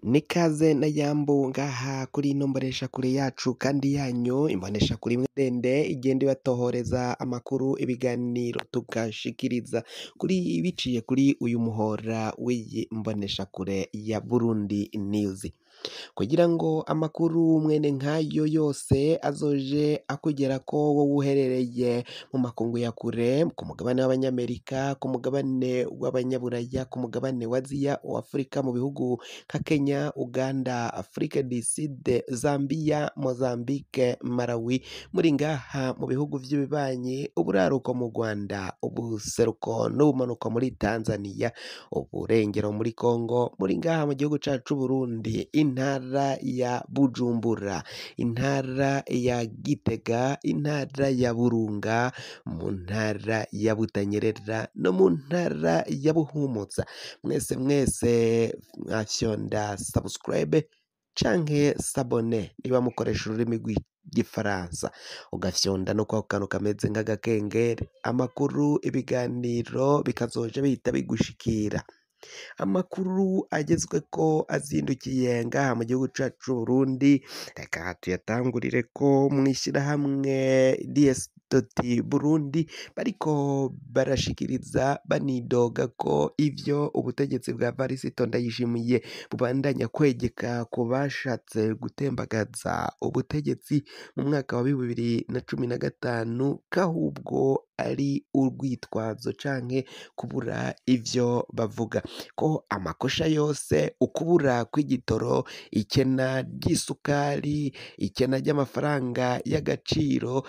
Nikaze na yambu ngaha kuri ino mboneshakure yacu kandi yanyu, imboneshakure imwe ndende igenda ibatohoreza amakuru, ibiganiro tugashikiriza kuri biciye kuri uyu muhora w'iyi mboneshakure ya Burundi News, kugira ngo amakuru mwene nkayo yose azoje akugerako wowe uherereye mu makungu ya kure, ku mugabane w'abanyamerika, ku mugabane w'abanyaburaya, ku mugabane wa Aziya, wa Afurika, mu bihugu nka Kenya, Uganda, Afrique du Sud, Zambia, Mozambique, Malawi, muri ngaha mu bihugu vy'ibibanyi, uburaruko mu Rwanda, ubuseruko n'ubumanuko muri Tanzania, uburengero muri Congo, muri ngaha mu gihugu cacu c'Uburundi, intara ya Bujumbura, intara ya Gitega, intara ya Burunga, mu ntara ya Butanyerera no mu ntara ya Buhumuza. Mwese mwese mwafyonda subscribe canke s'abonner niba mukoresha ururimi rw'igifaransa, ugafyonda no kwako kantu kameze nk'agakengeri, amakuru, ibiganiro bikazoja bihita bigushikira. Amakuru agezweko azindukiye ngaha mu gihugu cacu c'Uburundi, reka tuyatangurireko mw'ishirahamwe DS Burundi bariko barashikiriza banidoga ko ivyo ubutegetsi bwa Varisito Ndayishimiye bubandanya kwegeka ku bashatse gutembagaza ubutegetsi mu mwaka wa 2015, k'ahubwo ari urwitwazo canke kubura ivyo bavuga, ko amakosha yose, ukubura kw'igitoro, ikena ry'isukari, ikena ry'amafaranga y'agaciro,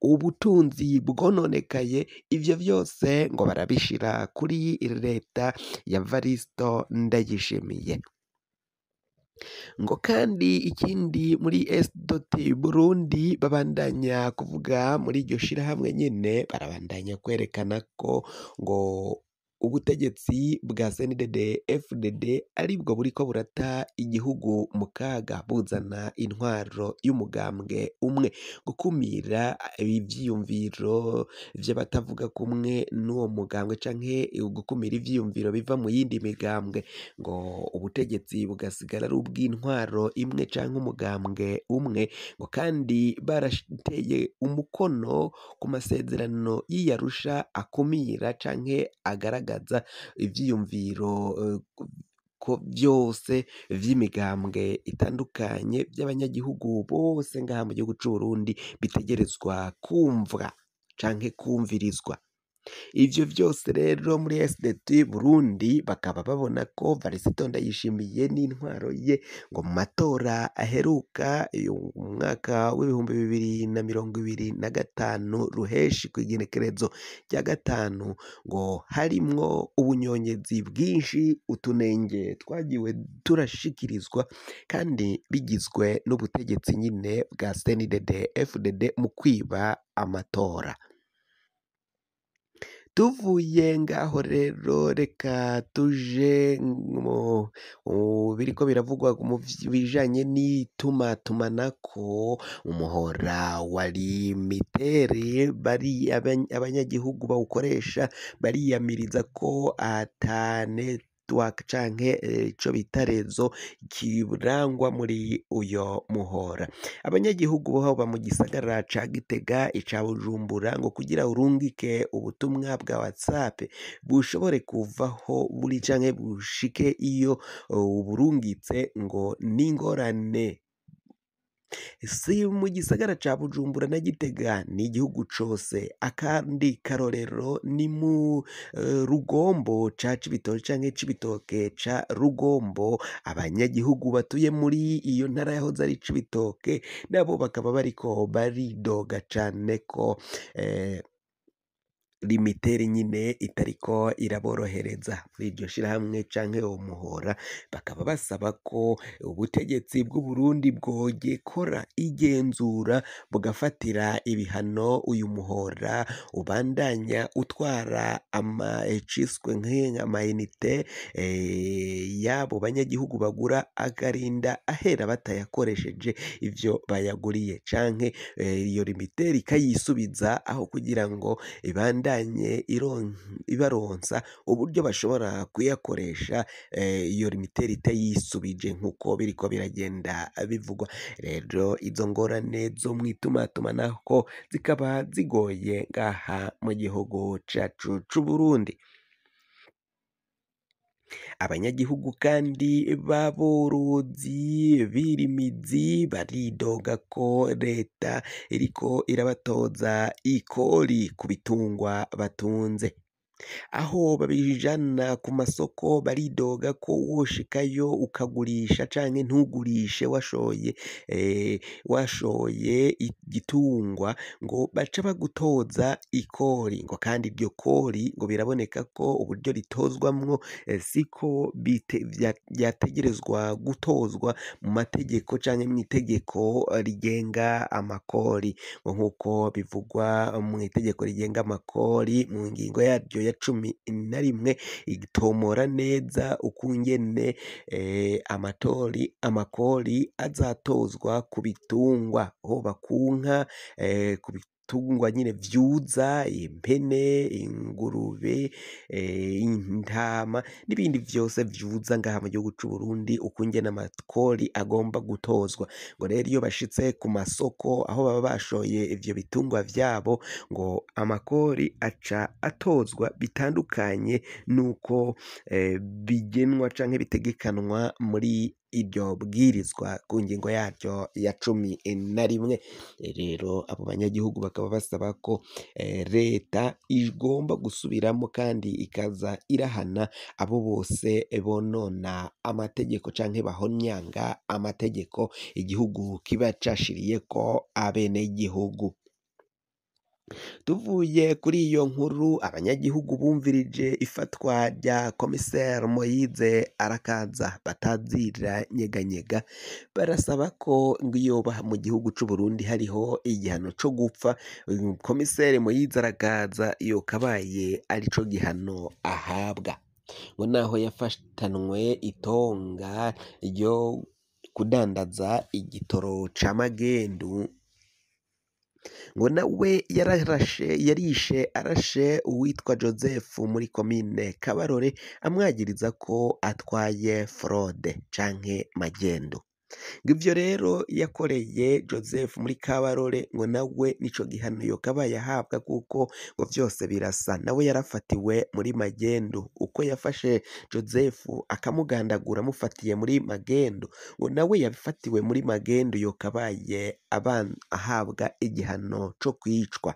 ubutunzi bwononekaye, ivyo vyose ngo barabishira kuri leta ya Varisito Ndayishimiye. Ngo kandi ikindi muri S Burundi babandanya kuvuga muri iryo shirahamwe nyene, barabandanya kwerekana ko ngo ubutegetsi bwa CNDD FDD aribwo buriko burata igihugu mu kaga, buzana intwaro y'umugambwe umwe, gukumira ivyiyumviro vy'abatavuga kumwe n'uwo mugambwe canke gukumira ivyiyumviro biva mu yindi migambwe, ngo ubutegetsi bugasigara ari ubw'intwaro imwe canke umugambwe umwe. Ngo kandi barateye umukono ku masezerano y'Iyarusha akumira canke agaragaza ivyiyumviro ko vyose vy'imigambwe itandukanye vy'abanyagihugu bose ngaha mu gihugu c'Uburundi bitegerezwa kumvwa canke kumvirizwa. Ivyo vyose rero muri SDT Burundi bakaba babona ko Varisito Ndayishimiye n'intwaro ye ngo mu matora aheruka umwaka w'2025 ruheshi kw'igenekerezo rya 5, ngo harimwo ubunyonyezi bwinshi, utunenge twagiwe turashikirizwa kandi bigizwe n'ubutegetsi nyine bwa CNDD FDD mu kwiba amatora. Tuvuye ngaho rero reka tuje mu biriko biravugwa mu bijanye n'itumatumanako, umuhora wa limitere bari abanyagihugu bawukoresha bariyamiriza ko ata network canke ico bita rezo kirangwa muri uyo muhora. Abanyagihugu boba mu gisagara ca Gitega, ica Bujumbura, ngo kugira urungike ubutumwa bwa WhatsApp bushobore kuvaho buri canke bushike iyo uburungitse, ngo n'ingorane. Si mu gisagara ca Bujumbura na Gitega, ni igihugu cose. Akandi karorero ni mu Rugombo ca Cibitoke canke Cibitoke ca Rugombo, abanyagihugu batuye muri iyo ntara yahoze ari Cibitoke nabo bakaba bariko baridoga cane ko limiteri nyine itariko iraborohereza muri iryo shirahamwe canke uwo muhora, bakaba basaba ko ubutegetsi bw'Uburundi bwogekora igenzura bugafatira ibihano uyu muhora ubandanya utwara iciswe nk'amayinite y'abo banyagihugu bagura, akarinda ahera batayakoresheje ivyo bayaguriye, canke iyo limiteri ikayisubiza aho kugira ngo ibandanye ibandanye ibaronsa uburyo bashobora kuyakoresha iyo Lumitel itayisubije nk'uko biriko biragenda bivugwa. Rero izo ngorane zo mw'itumatumanako zikaba zigoye ngaha mu gihugu cacu c'Uburundi. Abanyagihugu kandi b'aborozi b'irimizi baridoga ko leta iriko irabatoza ikori ku bitungwa batunze, aho babijana ku masoko baridoga ko woshikayo ukagurisha canke ntugurishe washoye washoye igitungwa ngo baca bagutoza ikori, ngo kandi iryo kori ngo biraboneka ko uburyo ritozwamwo siko vyategerezwa gutozwa mu mategeko canke mw'itegeko rigenga amakori, ngo nk'uko bivugwa mw'itegeko rigenga amakori mu ngingo yaryo ya 11 itomora neza ukungene amakori azatozwa ku bitungwa, hoba ku nka, ku bitungwa nyene vyuza, impene, ingurube, intama n'ibindi vyose vyuza ngaha mu gihugu c'Uburundi, ukungene amakori agomba gutozwa. Ngo rero iyo bashitse ku masoko aho baba bashoye ivyo bitungwa vyabo, ngo amakori aca atozwa bitandukanye n'uko bigenwa canke bitegekanwa muri iryo bwirizwa ku ngingo yaryo ya 11. Rero abo banyagihugu bakaba basaba ko leta igomba gusubiramo kandi ikaza irahana abo bose bonona amategeko canke bahonyanga amategeko igihugu kiba cashiriyeko abenegihugu. Tuvuye kuri iyo nkuru, abanyagihugu bumvirije ifatwa rya komiseri Moyize Arakaza batazira nyeganyega, barasaba ko ngo mu gihugu c'Uburundi hariho igihano co gupfa, komiseri Moyize Arakaza yokabaye arico gihano ahabwa. Ngo naho yafatanwe itonga ryo kudandaza igitoro ca magendu, ngo nawe yarishe arashe uwitwa Joseph muri komine Kabarore amwagiriza ko atwaye fraude canke magendu. Ngo ivyo rero yakoreye Joseph muri Kabarore, ngo nawe nico gihano yokabaye ahabwa kuko ngo vyose birasa, nawe yarafatiwe muri magendu. Uko yafashe Joseph akamugandagura amufatiye muri magendu, ngo nawe yafatiwe muri magendu yokabaye ahabwa igihano co kwicwa.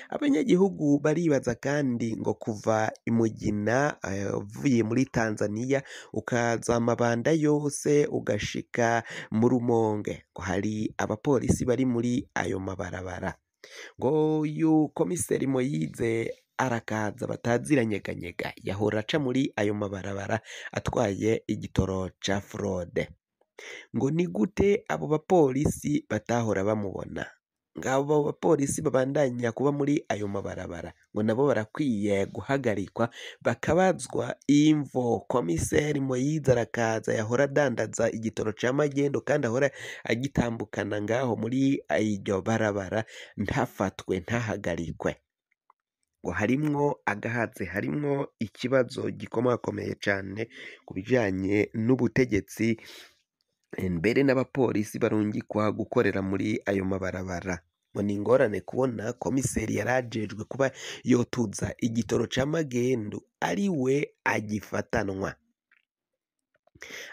Abanyagihugu baribaza kandi ngo kuva imugina uvuye muri Tanzania ukaza amabanda yose ugashika mu Rumonge, ngo hari abapolisi bari muri ayo mabarabara. Ngo uyu komiseri Moyize Arakaza bataziranyeganyega yahora aca muri ayo mabarabara atwaye igitoro ca fraude. Ngo ni gute abo bapolisi batahora bamubona? Ngabo bapolisi babandanya kuba muri ayo mabarabara, ngo nabo barakwiye guhagarikwa bakabazwa imvo komiseri Moyize Arakaza yahora adandaza igitoro ca magendo kandi ahora agitambukana ngaho muri iryo barabara ntafatwe ntahagarikwe. Ngo harimwo agahatse, harimwo ikibazo gikomakomeye cane ku bijanye n'ubutegetsi, mbere n'abapolisi barungikwa gukorera muri ayo mabarabara. Ngo ni ingorane kubona komiseri yarajejwe kuba yotuza igitoro ca magendu ariwe agifatanwa.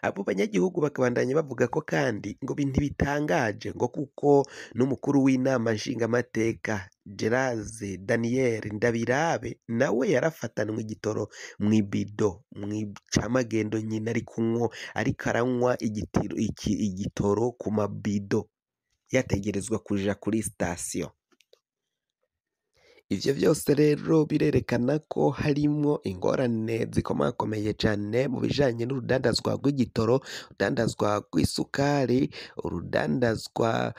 Abo banyagihugu bakabandanya bavuga ko kandi ngo ntibitangaje ngo kuko n'umukuru w'inama nshingamateka Gerase Daniel Ndabirabe nawe yarafatanwe igitoro mw'ibido mw'icamagendo nyine ari kunywa, ariko aranywa igitoro ku mabido yategerezwa kuja kuri sitasiyo. Ivyo vyose rero birerekana ko harimwo ingorane zikomakomeye cane mu bijanye n'urudandazwa rw'igitoro, urudandazwa rw'isukari, urudandazwa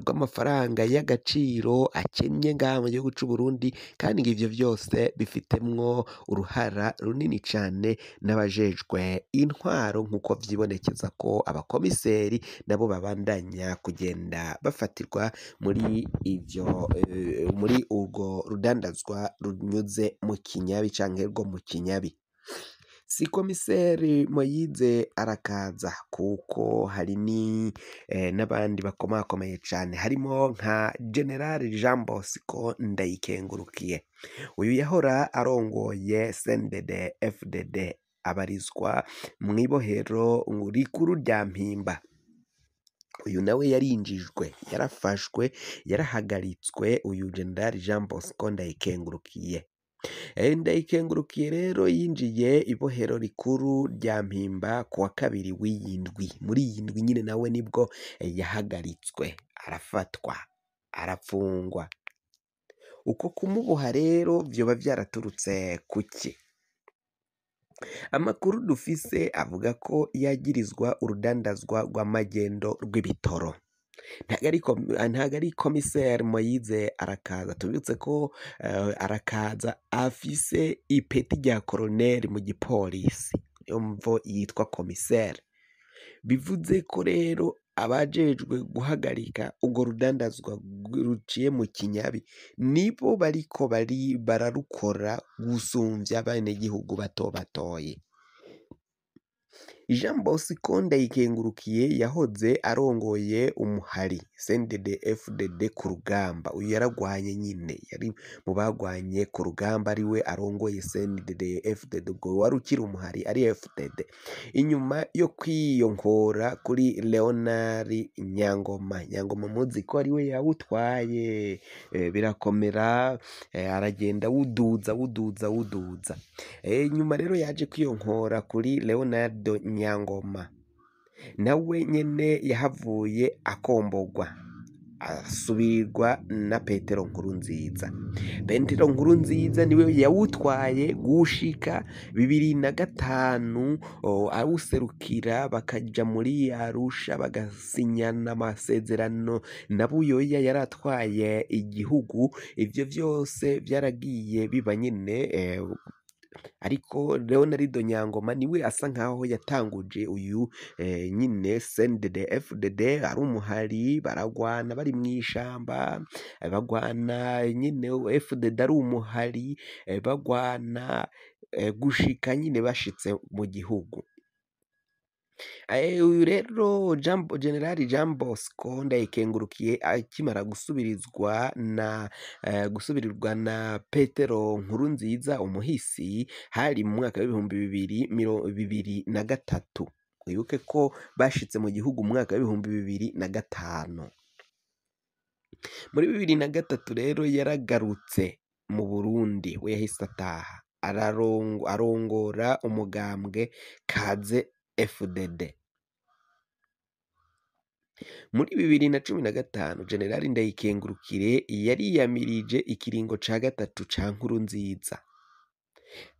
rw'amafaranga y'agaciro akennye ngaha mu gihugu c'Uburundi, kandi ngo ivyo vyose bifitemwo uruhara runini cane n'abajejwe intwaro nk'uko vyibonekeza ko abakomiseri nabo babandanya kugenda bafatirwa muri ivyo muri urwo rudandazwa runyuze mu kinyabi canke rwo mu kinyabi. Si komiseri Moyize arakaza kuko hari ni n'abandi bakomakomeye cane harimo nka General Jean Bosco Ndayikengurukiye. Uyu yahora arongoye CNDD FDD abarizwa mw'ibohero rikuru rya Mpimba. Uyu nawe yarinjijwe, yarafashwe, yarahagaritswe, uyu General Jean Bosco Ndayikengurukiye. Ndayikengurukiye rero yinjiye ibohero rikuru rya Mpimba kuwa kabiri w'iyi ndwi. Muri iyi ndwi nyine nawe nibwo yahagaritswe, arafatwa, arafungwa. Uko kumuboha rero vyoba vyaraturutse kuki? Amakuru dufise avuga ko yagirizwa urudandazwa rw'amagendo rw'ibitoro. Ntago ari komiseri Moyize arakaza. Tubibutse ko arakaza afise ipeti rya koroneri mu gipolisi, niyo mvo yitwa komiseri. Bivuze ko rero abajejwe guhagarika urwo rudandazwa ruciye mu kinyabi nibo bariko bararukora gusumvya abenegihugu bato batoyi. Jean Bosco Ndayikengurukiye yahoze arongoye umuhari CNDD FDD ku rugamba. Uyu yaragwanye nyine, yari mu bagwanye ku rugamba, ariwe arongoye CNDD FDD, ubwo wari ukiri umuhari ari FDD. Inyuma yo kwiyonkora kuri Leonard Nyangoma, Nyangoma muzi ko ariwe yawutwaye, birakomera, aragenda wuduza wuduza wuduza. Nyuma rero yaje kwiyonkora kuri Leonardo Nyangoma, nawe nyene yahavuye akombogwa asubirwa na Petero Nkurunziza. Petero Nkurunziza niwe yawutwaye gushika 2005, awuserukira bakaja muri Arusha bagasinyana amasezerano na Buyoya yaratwaye igihugu. Ivyo vyose vyaragiye biba nyene, ariko Leonardo Nyangoma niwe asa nkaho yatanguje uyu nyine CNDD FDD ari umuhari, baragwana bari mw'ishamba, bagwana nyine FDD ari umuhari, bagwana gushika nyine bashitse mu gihugu. Uyu rero General Jean Bosco Ndayikengurukiye akimara gusubirizwa na Petero Nkurunziza umuhisi, hari mu mwaka w'ibihumbi bibiri bibiri na gatatu. Wibuke ko bashitse mu gihugu mu mwaka w'2005. Muri 2003 rero yaragarutse mu Burundi, we yahise ataha arongora umugambwe Kaze FDD. Muri 2015 General Ndayikengurukire yariyamirije ikiringo ca gatatu ca Nkurunziza,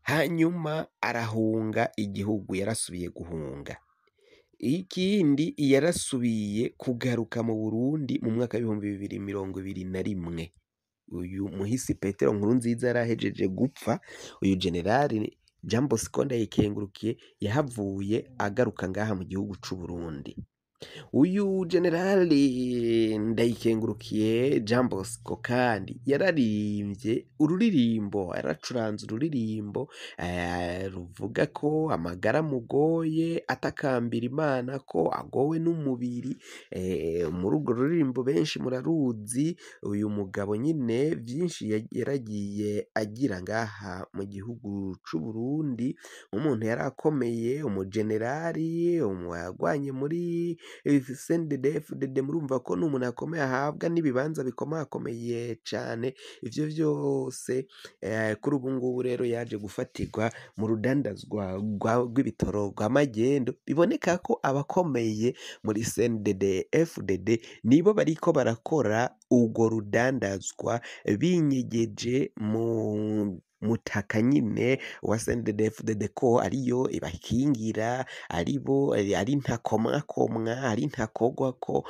hanyuma arahunga igihugu, yarasubiye guhunga. Ikindi yarasubiye kugaruka mu Burundi mu mwaka w'2021. Uyu muhisi Petero Nkurunziza yarahejeje gupfa, uyu General Jean Bosco Ndayikengurukiye yahavuye agaruka ngaha mu gihugu c'u Burundi. Uyu General Ndayikengurukiye Jean Bosco kandi yararirimvye ururirimbo, yaracuranze ururirimbo ruvuga ko amagara amugoye, atakambira Imana ko agowe n'umubiri. Muri urwo ruririmbo benshi muraruzi, uyu mugabo nyine vyinshi yaragiye agira ngaha mu gihugu c'u Burundi, umuntu yarakomeye, umugenerali yagwanye muri CNDD FDD, murumva ko n'umuntu akomeye ahabwa n'ibibanza bikomakomeye cane. Ivyo vyose kuri ubu ngubu rero yaje gufatirwa mu rudandazwa rw'ibitoro rwa magendo. Biboneka ko abakomeye muri CNDD FDD nibo bariko barakora urwo rudandazwa binyegeje mu mutaka nyine wa CNDD-FDD ko ariyo ibakingira, aribo ari ntakomwakomwa, ari ntakogwako,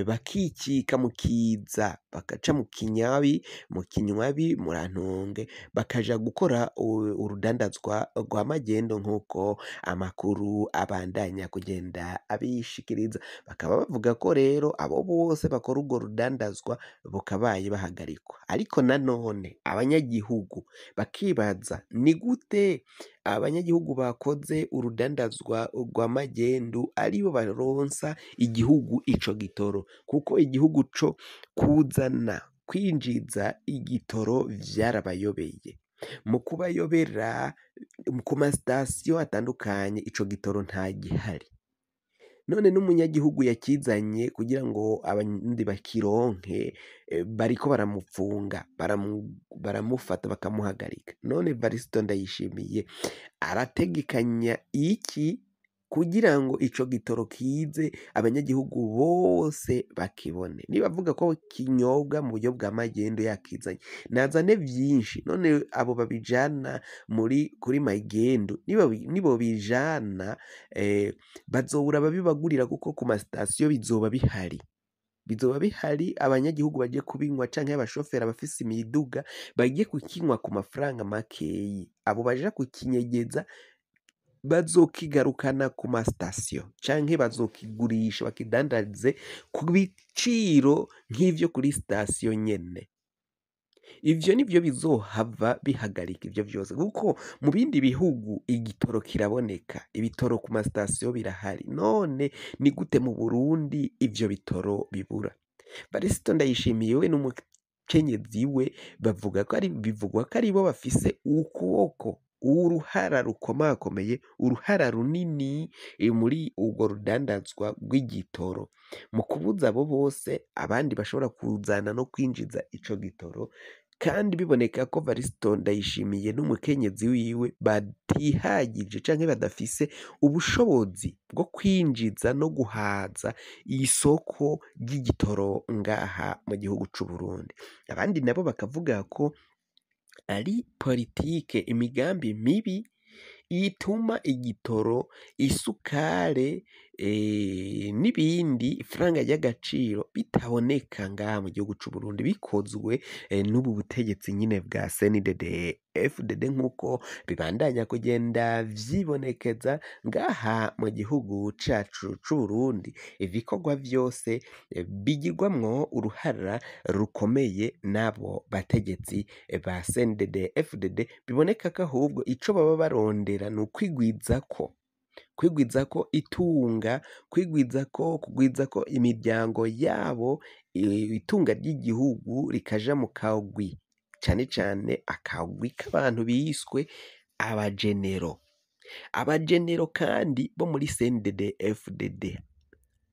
bakikika mu kiza, bakaca mu kinyabi, mu kinywabi murantunge, bakaja gukora urudandazwa rwa magendo nk'uko amakuru abandanya kugenda abishikiriza. Bakaba bavuga ko rero abo bose bakora urwo rudandazwa bukabaye bahagarikwa. Ariko nanone abanyagihugu bakibaza ni gute abanyagihugu bakoze urudandazwa rwa magendu aribo baronsa igihugu ico gitoro, kuko igihugu co kuzana kwinjiza igitoro vyarabayobeye. Mu kubayobera ku masitasiyo atandukanye ico gitoro nta gihari. None n'umunyagihugu yakizanye kugira ngo abandi bakironke, bariko baramupfunga, baramufata bakamuhagarika. None Varisito Ndayishimiye arategekanya iki kugira ngo ico gitoro kize abanyagihugu bose bakibone? Niba avuga ko kinyobwa mu buryo bwa magendu yakizanye, nazane vyinshi. None abo babijana muri kuri magendu nibo bijana, bazobura ababibagurira kuko ku masitasiyo bizoba bihari. Bizoba bihari, abanyagihugu baje kubinywa canke abashoferi abafise imiduga bagiye kukinywa ku mafaranga makeyi. Abo baja kukinyegeza bazokigarukana ku masitasiyo canke bazokigurisha bakidandaze ku biciro nk'ivyo kuri sitasiyo nyene. Ivyo nivyo bizohava bihagarika ivyo vyose, kuko mu bindi bihugu igitoro kiraboneka, ibitoro ku masitasiyo birahari. None ni gute mu Burundi ivyo bitoro bibura? Varisito Ndayishimiye we n'umukenyezi we bavuga ko ari, bivugwa ko aribo bafise ukuboko, uruhara rukomakomeye, uruhara runini muri urwo rudandazwa rw'igitoro, mu kubuza abo bose abandi bashobora kuzana no kwinjiza ico gitoro. Kandi biboneka ko Varisito Ndayishimiye n'umukenyezi wiwe batihagije canke badafise ubushobozi bwo kwinjiza no guhaza isoko ry'igitoro ngaha mu gihugu c'Uburundi. Abandi nabo bakavuga ko ari politike, imigambi mibi ituma igitoro, isukare, n'ibindi, ifaranga ry'agaciro bitaboneka ngaha mu gihugu c'Uburundi, bikozwe n'ubu butegetsi nyine bwa CNDD FDD nk'uko bibandanya kugenda vyibonekeza ngaha mu gihugu cacu c'Uburundi. Ibikorwa vyose bigirwamwo uruhara rukomeye n'abo bategetsi ba CNDD FDD, biboneka ko ahubwo ico baba barondera ni ukwigwizako, kwigwizako itunga, kwigwizako, kugwizako imiryango yabo, itunga ry'igihugu rikaja mu kagwi, cane cane akagwi k'abantu biswe abagenero. Abagenero kandi bo muri CNDD FDD,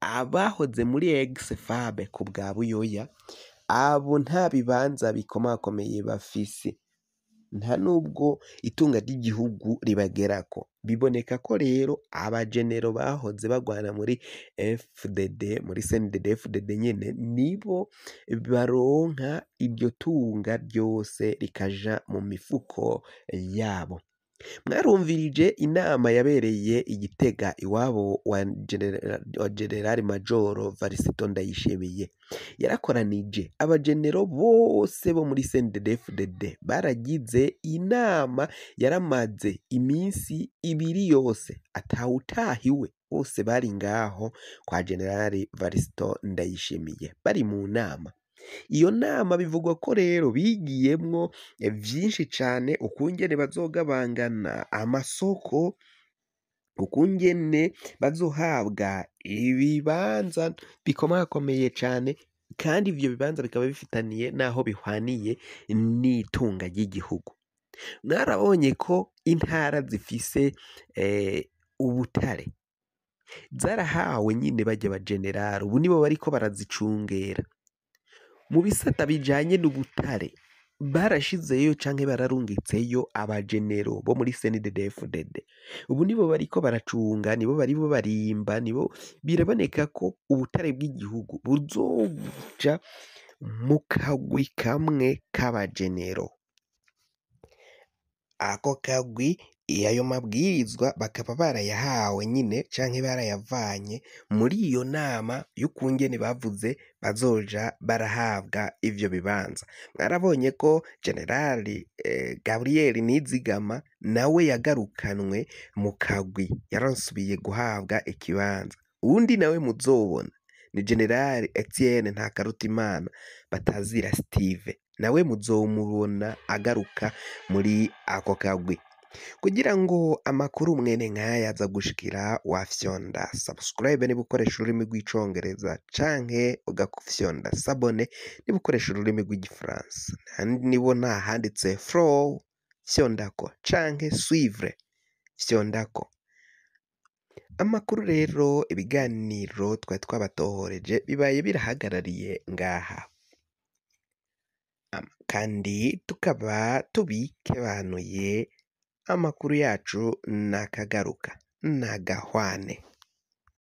abahoze muri ex-FAB ku bwa Buyoya, abo nta bibanza bikomakomeye bafise, nta nubwo itunga ry'igihugu ribagerako. Biboneka ko rero abagenero bahoze bagwana muri FDD, muri CNDD FDD nyene, nibo baronka iryo tunga ryose rikaja mu mifuko yabo. Mwarumvirije inama yabereye i Gitega iwabo wa General Majoro Varisito Ndayishimiye. Yarakoranije abagenero bose bo muri CNDD-FDD, baragize inama yaramaze iminsi ibiri yose atawutahiwe, bose bari ngaho kwa General Varisito Ndayishimiye bari mu nama. Iyo nama bivugwa ko rero bigiyemwo vyinshi cane, ukungene bazogabangana amasoko, ukungene bazohabwa ibibanza bikomakomeye cane, kandi ivyo bibanza bikaba bifitaniye n'aho bihwaniye n'itunga ry'igihugu. Mwarabonye ko intara zifise ubutare zarahawe nyine barya bagenerali, ubu nibo bariko barazicungera. Mu bisata bijanye n'ubutare barashizeyo canke bararungitseyo abagenero bo muri CNDD-FDD, ubu nibo bariko baracunga, nibo baribo barimba, nibo biraboneka ko ubutare bw'igihugu buzoja mu kagwi kamwe k'abagenero. Ako kagwi ayo mabwirizwa bakaba barayahawe nyine canke barayavanye muri iyo nama y'ukungene bavuze bazoja barahabwa ivyo bibanza. Mwarabonye ko Generali Gabriel Nizigama nawe yagarukanwe mu kagwi, yarasubiye guhabwa ikibanza. Uwundi nawe muzobona ni Generali Etienne Ntakarutimana batazira Steve, nawe muzomubona agaruka muri ako kagwi. Kugira ngo amakuru mwene nk'aya aza gushikira, wafyonda subscribe niba ukoresha ururimi rw'icongereza, canke ugafyonda s'abonner niba ukoresha ururimi rw'igifaransa. Nibona handitse follow fyondako canke suivre fyondako. Amakuru rero, ibiganiro twari twabatohoreje bibaye birahagarariye ngaha, kandi tukaba tubikebanuye. Amakuru yacu nakagaruka nagahwane.